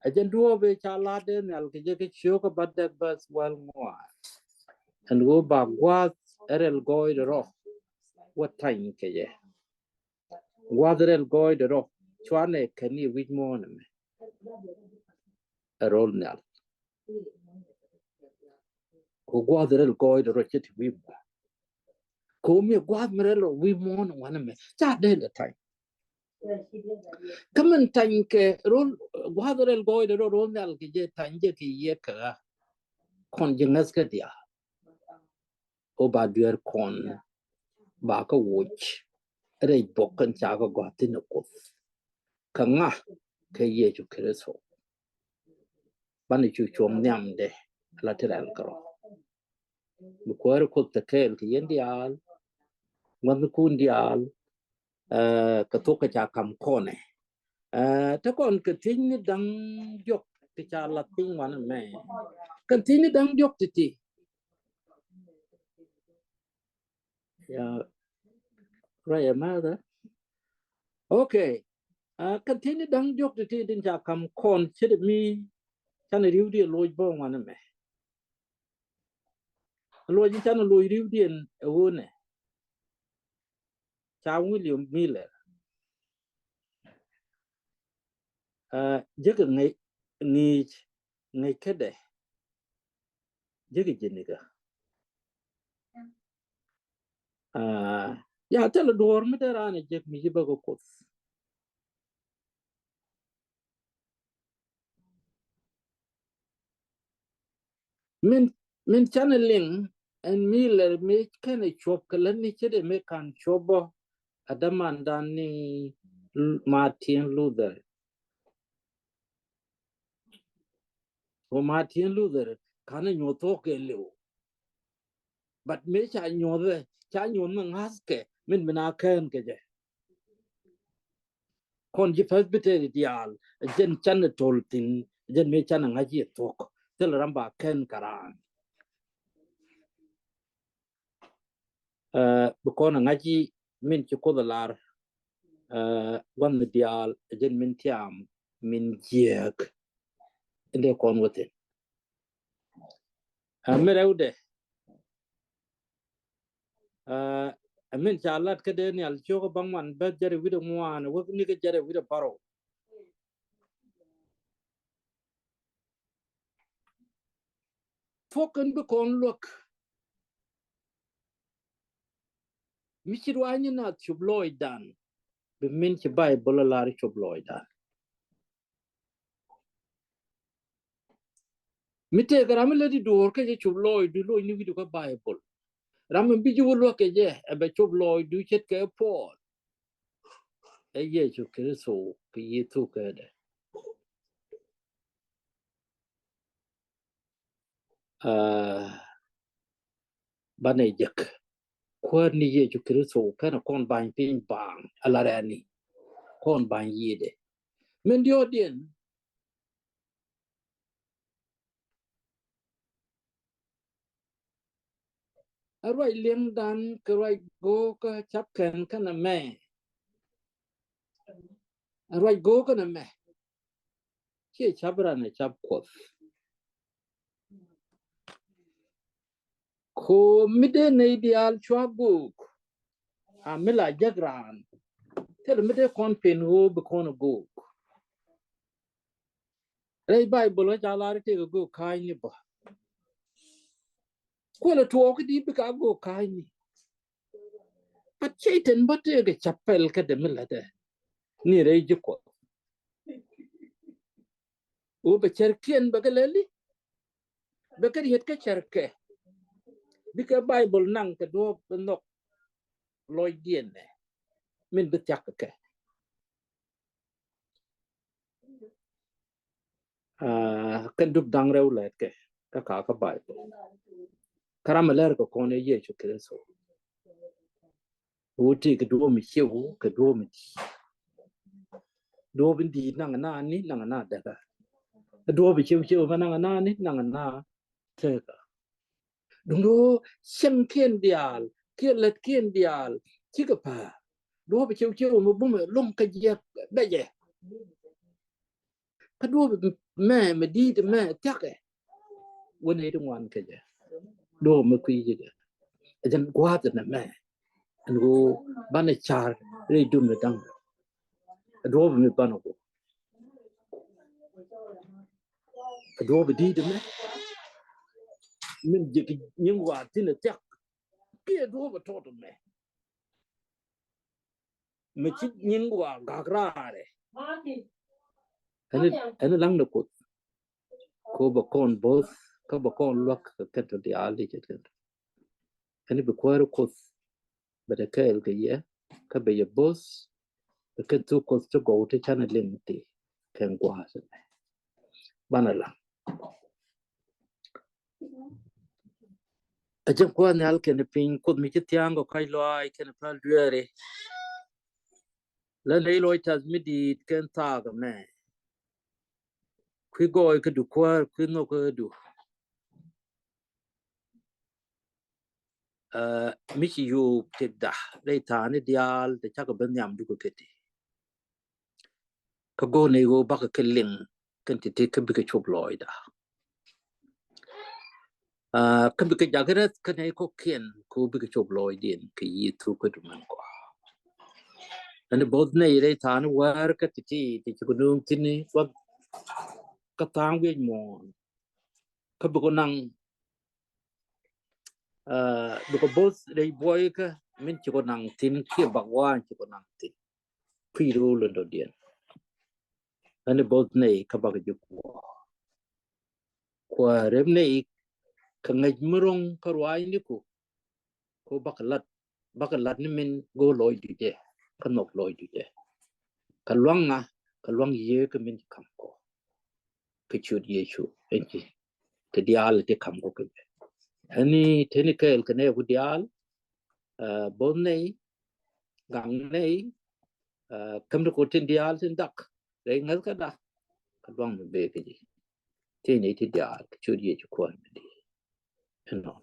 A jɛn duɔ̱ɔ̱p ëë ca lat dee nhial kɛ jɛ kɛ ciök kä bädäk bäth wäl ŋuan. Ɛn ɣöö ba gua̱a̱th ɛ rɛl gɔɔydɛ rɔ wä tany kɛ jɛ. Gua̱a̱th ɛ rɛl gɔɔydɛ rɔ cuanɛ kɛn i̱ wi̱c muɔ̱ɔ̱n ɛmɛ. Ɛ rol nhial. Ko gua̱a̱th ɛ rɛl gɔɔydɛ rɔ cɛ ti wi̱i̱ muɔ̱ɔ̱n. Ko mi gua̱a̱th mi rɛl wi̱i̱ muɔ̱ɔ̱n ŋuan ɛmɛ ca dee lɛ tany. Kä min tany kɛ rol gua̱a̱th rɛl gɔɔydɛ rɔ rol nhial kɛ jɛ tany jɛ kɛ yɛ kɛ ɣä. Kɔn ji̱ ŋäth kä diaal. Ɣöö ba dueer kɔn ba kä woc rɛy bok kɛn ca kɛ gɔ̱a̱th thi̱n ɛ Kuoth. Kɛ ŋa? Kɛ Yecu Kritho. Banɛ cu cuɔ̱ŋ nhiamdɛ la ti rɛl kärɔa. Mi kuäär Kuoth te kɛɛl kɛ yɛn diaal. Ŋuäthnikun diaal. Ɛ, kɛ thok kɛ ca kam kɔnɛ. Ɛ, te kɔn kɛ thiecni da̱ŋ diɔ̱k ti ca lath piny wanɛ mɛ. Kɛ thiecni da̱ŋ diɔ̱k ti̱ti̱. Ya, ruac ɛ ma̱thä. Okay. Ɛ, kɛ thiecni da̱ŋ diɔ̱k ti̱ti̱ tin ca kam kɔn ce̱t mi canɛ ri̱wdiɛn loc bä wanɛ mɛ. Luɔc in canɛ loc ri̱wdiɛn ɛ ɣöö nɛ ca William Miller. Ɛ, jekɛ ŋäc, ŋi̱i̱c, ŋäc kädɛ. Jekɛ ji̱ nikä. Ɛ, ya thilɛ duɔ̱ɔ̱r mi dee raan ɛ jek mi ci bä kɛ Kuoth. Min, min canɛ liŋ ɛn Miller mi kɛnɛ cuɔp kɛ lät ni ce̱t ɛ mi kan cuɔp bä. A dämandan ni L-, Martin Luther. Ɣöö Martin Luther kanɛ nyuɔth thuɔ̱k kɛ liw. But mëë ca nyuɔthɛ, ca nyuɔth ni ŋa̱thkɛ, min mi na kɛn kɛ jɛ. Kɔn ji̱ Presbytery diaal, jɛn canɛ tol thi̱n, jɛn mëë canɛ ŋa̱c yɛ thuɔ̱k, thilɛ ram ba kɛn kɛ raan. Ɛ, bi kɔn ɛ ŋa̱c i̱ min ci Kuoth ɛ lar, ɛ, gua̱n mi diaal, jɛn min tiam, min jiääk, in dee kɔn wä thi̱n. Ɛ, mi rɛwdɛ, ɛ, ɛ min ca lat kä Daniel ciök ɛ bäŋuan beth jɛrɛ wi̱cdɛ ŋuan, wä ni kä jɛrɛ wi̱cdɛ bärɔw. Thuɔ̱k in bi kɔn luäk. Mi ci ruaacni naath cop lɔɔcdan, bi min ci Baibol ɛ lar cop lɔɔcdan. Mi tëëkɛ ram mi lät i̱ duɔ̱ɔ̱r kä jɛ cop lɔɔcdu, lɔcni wi̱cdu kä Baibol. Ram mi bi ji̱ wä luäk kɛ jɛ, ɛ bɛ cop lɔɔcdu ce̱tkɛ Puɔl. Ɛ Yecu Kritho kɛ Yecu kädɛ. Aa, banɛ jek. Kuäär ni Yecu Kritho kɛnɛ kɔn ba̱ny piny baaŋ, ala rɛni kɔn ba̱ny yiëëdɛ. Min diɔ̱ɔ̱diɛn, ɛ ruac liɛŋdan kɛ ruac go̱o̱kä cap kɛn kɛnɛ mɛ. Ɛ ruac go̱o̱kä nɛ mɛ. Ciɛ cap ran ɛ cap Kuɔth. Ko mi dee nɛy diaal cua go̱o̱k, a mi la jek raan. Thilɛ mi dee kɔn pen ɣöö bi kɔn ɛ go̱o̱k. Rɛy Baibol kä ca lar i̱ tëëkɛ go̱o̱k ka̱a̱cni bä. Kuɔlɛ tuɔɔk i̱ di̱t bikɛ a go̱o̱k ka̱a̱cni. But Cɛytan bä tëëkɛ ca pɛl kädɛ mi lätdɛ ni rɛy ji̱ Kuɔth. Ɣöö bɛ cärkiɛn bɛ kɛ lɛli, bɛ kɛ riet kä cärkɛ. Bikɛ Baibol naŋ kɛ duɔ̱ɔ̱p bɛ nhɔk lɔcdiɛn nɛ min bi thia̱k kɛ kɛ. Aa, kɛn dup da̱ŋ rɛw lɛt kɛ kä ka kä Baibol. Kä ram mi lɛr kɛ kɔn ɛ Yecu Kritho. Wä ti kɛ duɔ̱ɔ̱p mi ciw kɛ duɔ̱ɔ̱p mi di̱i̱t. Duɔ̱ɔ̱p in di̱i̱t naŋ nani, naŋ na däkä. Duɔ̱ɔ̱p mi ciw ciw mɛ naŋ nani, naŋ na tekä. Duŋ duɔ̱ɔ̱p cieŋkiɛn diaal kiɛ lätkiɛn diaal cikɛ pa̱a̱r. Duɔ̱ɔ̱p mi ciw ciw mɛ bumɛ lo̱ŋ kä jiäk bɛcɛ. Kä duɔ̱ɔ̱p mɛ, mɛ di̱i̱t mɛ thia̱kɛ. Wä nɛy ti ŋuan kɛ jɛ. Duɔ̱ɔ̱p mɛ kui̱ jɛ jɛ. Ɛ jɛn gua̱a̱th nɛ mɛ. Ɛn ɣöö banɛ car rɛy dum ni da̱ŋ. Ɛ duɔ̱ɔ̱p mi banɛ ɣöö. Ɛ duɔ̱ɔ̱p di̱i̱t mɛ. Min jɛ ki nyiŋ gua̱a̱th thin ɛ thiak. Kiɛ duɔ̱ɔ̱p ɛ tɔt mɛ. Mi ci nyin wa gak raarɛ. Ɛn, ɛn laŋ ni Kuoth. Ko bɛ kɔn bo̱th, kä bɛ kɔn luäk kɛ kɛn tɔ diaal di cɛ kɛn tɔ. Ɛn bi kuäär Kuoth bɛ tɛ kɛɛl kɛ yɛ, kä bɛ yɛ bo̱th, bɛ kɛn thuk Kuoth ti gɔw ti canɛ liŋ ti kɛn gua̱a̱th. Banɛ laŋ. A jɛn Kuäär nhial kɛnɛ piny, Kuoth mi ci thia̱a̱ŋ kɛ kɔ̱a̱c lɔaac kɛnɛ päl dueeri. Lä nɛy lɔc tath mi di̱i̱t kɛn thaak ɛmɛ. Kui̱ gɔɔy kä du kuäär, kui̱ nhök kä du. Aa, mi ci yuup tëkda rɛy tha̱a̱ni diaal, te cakɛ ben nhiam dukɛ kä ti. Kä go̱o̱r nɛy ɣöö bakɛ kɛ liŋ kɛn ti̱ti̱ kä bikɛ cop lɔɔcda. Aa, kä bikɛ jak räth kä nɛy kɔ̱kiɛn kɛ ɣöö bikɛ cop lɔɔcdiɛn kɛ Yiëë thuk kä dumɛn kɔ. Ɛn bo̱th nɛy rɛy tha̱a̱n wäär kä ti̱ti̱ ti ci kɛ nööŋ thi̱n i̱ kä tha̱a̱ŋ wi̱c muɔ̱ɔ̱n. Kä bikɛ naŋ, aa, bikɛ bo̱th rɛy buɔykä min ci kɛ naŋ thi̱n kiɛ bak wa̱a̱n ci kɛ naŋ thi̱n. Kui̱ ro̱o̱l in dɔ̱diɛn. Ɛn bo̱th nɛy kä bakɛ ji̱ kuɔ̱ɔ̱r. Kuäär rep nɛy kä ŋäc mi ro̱ŋ kä ruaacniku. Ko bakɛ lat, bakɛ lat ni min go̱o̱r lɔcdu jɛ, kä nhɔk lɔcdu jɛ. Kä luaŋa, kä luaŋ Yiëë kä min ci ka̱m kɔ. Kä ciöt Yecu, ɛn ci. Ti diaal ti ka̱m kɔ kɛ jɛ. Ɛn ni teni kɛɛl kɛ nɛy ku diaal, aa, bo̱th nɛy, gaŋ nɛy, aa, käm ti kɔ tin diaal tin dak rɛy ŋäth käda, kä luaŋ mi bëë kä ji̱. Tëë nɛy ti diaal kɛ ciöt Yecu Kuäär mi di̱i̱t. Ɛnɔ.